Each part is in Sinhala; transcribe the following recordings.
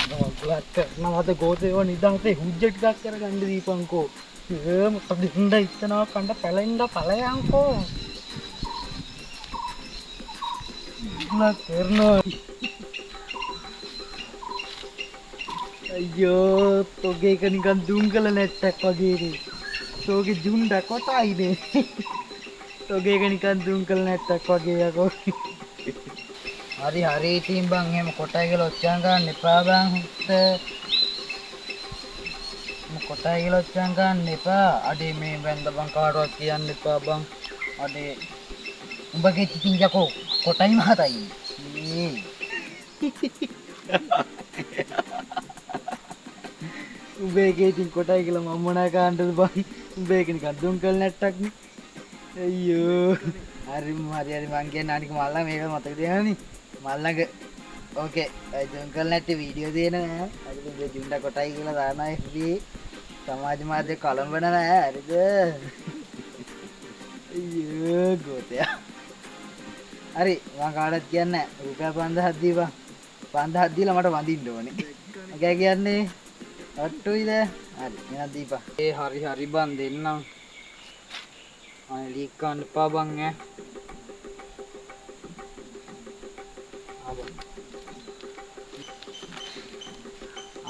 වගුලක් කරනවද ගෝතේව නිදහසේ හුජ්ජ ටිකක් කරගන්න දීපන්කෝ. ඒ මට දෙන්න ඉතනවා කණ්ඩ පැලෙන්න ඵලයන්කෝ. වගුලක් කරනවා. අයියෝ තෝගේ එක නිකන් දුම්කල නැට්ටක් වගේ නේ. තෝගේ ජුන්ඩ කොටයි නේ. තෝගේ එක නිකන් දුම්කල නැට්ටක් වගේ යකෝ. හරි හරි ඉතින් බං එහෙම කොටයි කියලා ඔච්චම් ගන්න එපා බං හිත. කොටයි කියලා ඔච්චම් ගන්න එපා. අඩේ මේ වැන්ද බං කාටවත් කියන්න එපා බං. අඩේ උඹගේ ඉතින් යකෝ කොටයි මහතයි. මේ උඹේ එකේ ඉතින් කොටයි කියලා මම මොනා කාණ්ඩද බං. උඹේ එක නිකන් දුම්කල් නැට්ටක් නේ. අයියෝ හරි හරි හරි මං කියන්නේ අනික මල්ලා මේක මතක තියාගන්නනේ. මල්ලඟ ඕකේ ඔය දුම්කල් නැට්ටේ වීඩියෝ තියෙනවා ඈ. හරිද උඹේ ජුන්ඩ කොටයි කියලා දානවා FB සමාජ මාධ්‍ය කලඹන නෑ හරිද? අයියෝ ගෝතයා. හරි මං කාටවත් කියන්නේ නෑ. රුපියල් 5000ක් දීපන්. 5000ක් දීලා මට වඳින්න ඕනේ. ඒකයි කියන්නේ. අට්ටුයිද? හරි එහෙනම් දීපන්. ඒ හරි හරි බං දෙන්නම්. අනේ ලීක් ගන්න එපා බං ඈ. ආ බං.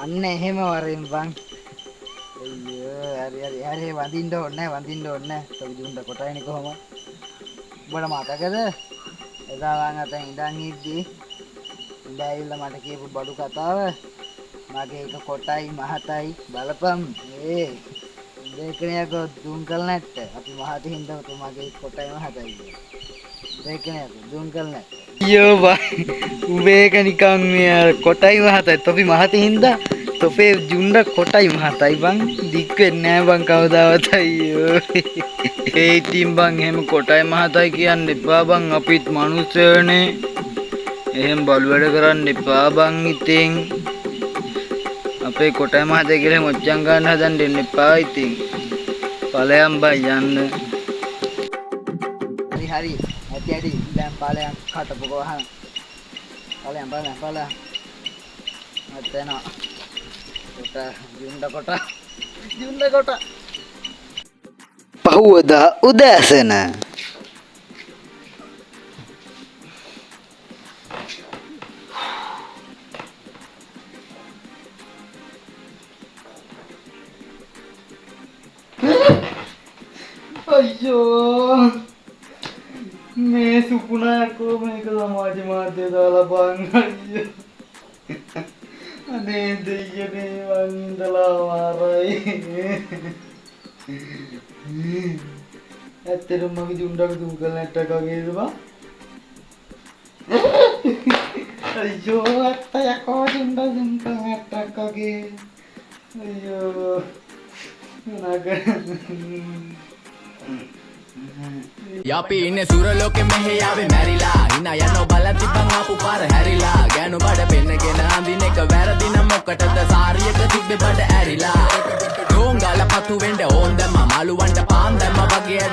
අන්න එහෙම වරෙන් බං. අයියෝ හරි හරි හරි වඳින්න ඕනේ නෑ වඳින්න ඕනේ නෑ. තොග ජුන්ඩ කොටයිනේ කොහොම. උඹට මතකද? එදා මං අතෙන් ඉඳන් ඉද්දි උඹ ඇවිල්ලා මට කියපු බඩු කතාව. මගේ එක කොටයි මහතයි බලපන්. ඒ උඹ එකනේ යකෝ දුම්කල් නැට්ට. අපි මහත හින්දා તો මගේ කොටයි මහතයි කියලා. උඹ එකනේ යකෝ දුම්කල් නැට්ට. අයියෝ බං උඹ එක නිකන් මේ අර කොටයි මහතයි. තොපි මහත හින්දා තොපේ ජුන්ඩ කොටයි මහතයි බං. දික් වෙන්නේ නෑ බං කවදාවත්. අයියෝ ඒ ඉතින් බං එහෙම කොටයි මහතයි කියන්න එපා බං. අපිත් මිනිස්සුනේ. එහෙම බලු වැඩ කරන්න එපා බං. ඉතින් අපේ කොටයි මහතයි කියලා මොච්චම් ගන්න හදන්න දෙන්න එපා. ඉතින් ඵලයන් බං යන්න. හරි හරි ඇති ඇති දැන් ඵලයන් කටපුකෝ වහන. ඵලයන් ඵලයන් ඵලයන්. මත් එනවා. කොට ජුන්ඩ කොට ජුන්ඩ කොට. පහුවදා උදෑසන අයියෝ මේ සුපුනා යකෝ මේක සමාජ මාධ්‍ය දාලා බං. අයියෝ අනේ දෙයියනේ මං ඉඳලා මාරයි. ඇත්තටම මගේ ජුන්ඩක් දුම්කල් නැට්ටක් වගේද බං. අයියෝ ඇත්ත යකෝ ජුන්ඩ දුම්කල් නැට්ටක් වගේ. අයියෝ නග. අපි ඉන්නේ සුර ලෝකෙ මෙහෙ ආවේ මැරිලා. හිනා යනෝ බලන් තිබ්බන් ආපු පාර හැරිලා. ගෑනු බඩ පෙන්නගෙන අඳින එක වැරදි නම් මොකටද සාරියක තිබ්බේ බඩ ඇරිලා. ඩෝංගාලා පතු වෙන්න ඕන් දැම්මා මාළුවන්ට පාන් දැම්මා වගේ.